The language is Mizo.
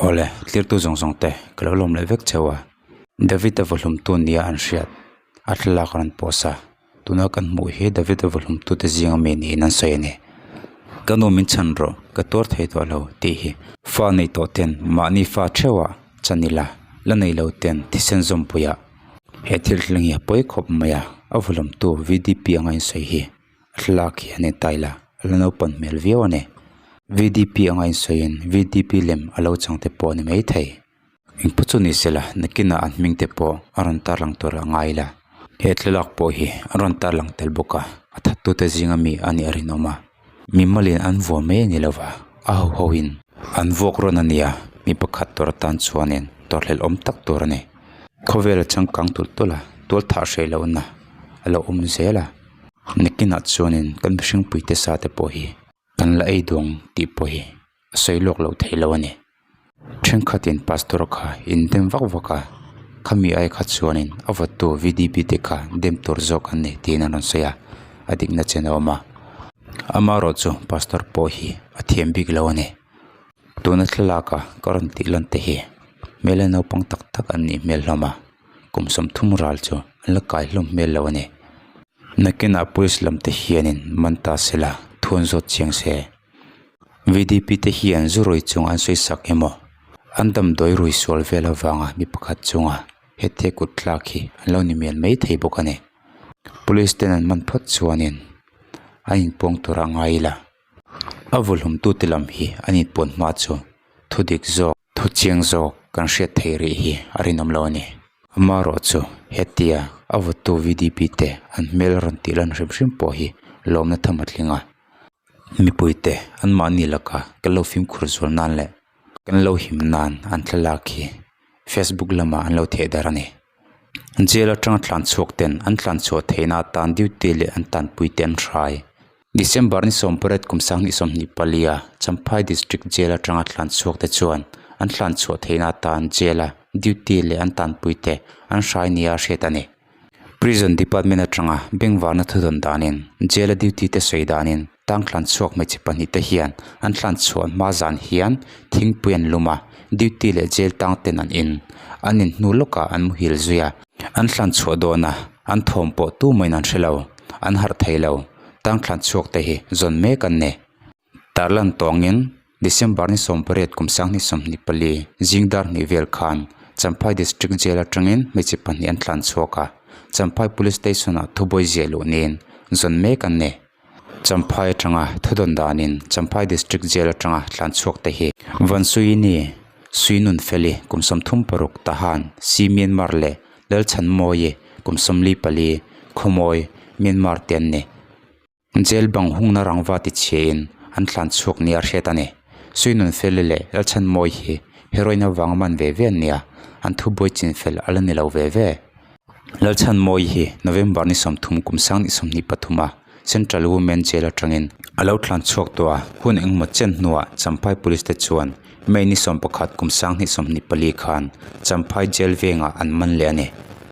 Awle, tlirtu zawng zawng te ka lo lawm leh vek cheu a. David-a vawhlumtu nia an hriat a thlalak rawn post a. Tuna kan hmuh hi David-a vawhlumtu te zinga mi niin an sawi a ni. Ka nu min chhan rawh, ka tuar thei tawh lo tih hi. Fa nei tawh ten mahni fa theuhah chan ila, la nei lo ten thisen zawmpuiah. He thil thleng hi a pawi khawp mai a, a vawhlumtu VDP anga insawi hi. A thlalak hi an intai la, a la naupan hmel viau a ni. VDP anga insawiin VDP lem a lo chang te pawh a ni maithei. Engpawh chu ni sela, nakinah an hming te pawh a rawn tarlang tur a ngai la. He thlalak pawh hi a rawn tarlang tel bawk a, a thattute zinga mi a nih a rinawm a. Mi malin an vuah mai a ni lo va, a ho hoin an vuak rawn a nia, mi pakhat tur atan chuanin tawrhhlelh awm tak tur a ni. Khawvel a changkang tulh tulh a, tual thah hreh lohna a lo awm zel a. Nakinah chuanin kan mihring puite sa te pawh hi kan la ei duang tih pawh hi a sawi lawk loh theih loh a ni. Thenkhatin pastor kha in dem vak vak a, khami ai kha chuanin a vawtu VDP te kha dem tur zawk an ni tiin an rawn sawi a, a dikna chen a awm a. Amaherawh chu pastor pawh hi a thiam bik lo a ni. Tuna thlalaka ka rawn tih lan te hi hmel a naupang tak tak an nih hmel hlawm a. Kum 30 ral chu an la kai hlawm hmel lo a ni. Nakinah police lam te hianin man ta sela thuan zawt chiang se. VDP te hian zu rui chung an sawi sak emaw an damdawi rui sual vel avanga mi pakhat chunga hetiang kut thlak hi an lo ni mial mai thei bawk a ni. Police ten an man phawt chuanin an inpuang tur a ngai ila. A vuhlumtute lam hi an inpuan hma chu thu dik zawk. Thu chiang zawk kan hriat theih rih hi a rinawm lo a ni. Amaherawh chu hetia a vawtu VDP te an hmel rawn tih lan hrim hrim pawh hi lawmna tham a tling a. Mipuite anmahni laka kan lo fimkhur zual nan leh kan lo him nan an thlalak hi Facebook lamah an lo theh darh a ni. Jail atanga tlan chhuak ten an tlan chhuah theihna atan duty leh an tanpui te an hrai. December ni 18 kum 2024 a Champhai District Jail atanga tlan chhuak te chuan an tlan chhuah theihna atan jail a duty leh an tanpui te an hrai nia hriat a ni. Prison Department atanga bengvarna thudawn danin jail a duty te sawi danin tang tlan chhuak hmeichhe pahnih te hian an tlan chhuah hma zan hian thingpui an lum a, duty leh jail tang ten an in an in hnu lawkah an muhil zui a, an tlan chhuah dawn a an thawm pawh tumah in an hre lo, an harh thei lo. Tang thlan chhuak te hi zawn mek an ni. Tarlan tawngin December ni 18 kum 2024 zing dar hnih vel khan Champhai District Jail atangin hmeichhe pahnih an tlan chhuak a, Champhai Police Station ah thubawi ziah luh niin zawn mek an ni. Champhai atanga thudawn danin Champhai District Jail atanga tlan chhuak te hi Vansuini, Suinunfeli kum 36 Tahan, Si Myanmar leh Lalchhanmawii kum 44, Khawmawi, Myanmar te an ni. Jail bang hungna rangva ti chhiain an thlan chhuak nia hriat a ni. Suinunfeli leh Lalchhanmawii hi heroin avanga man ve ve an ni a, an thubuai chinfel a la ni lo ve ve. Lalchhanmawii hi November ni 30 kum 2023 a Central Women Jail atangin a lo thlan chhuak tawh a, hun engemaw chen hnuah Champhai Police te chuan May ni 11 kum 2024 khan Champhai Jail vengah an man leh a ni.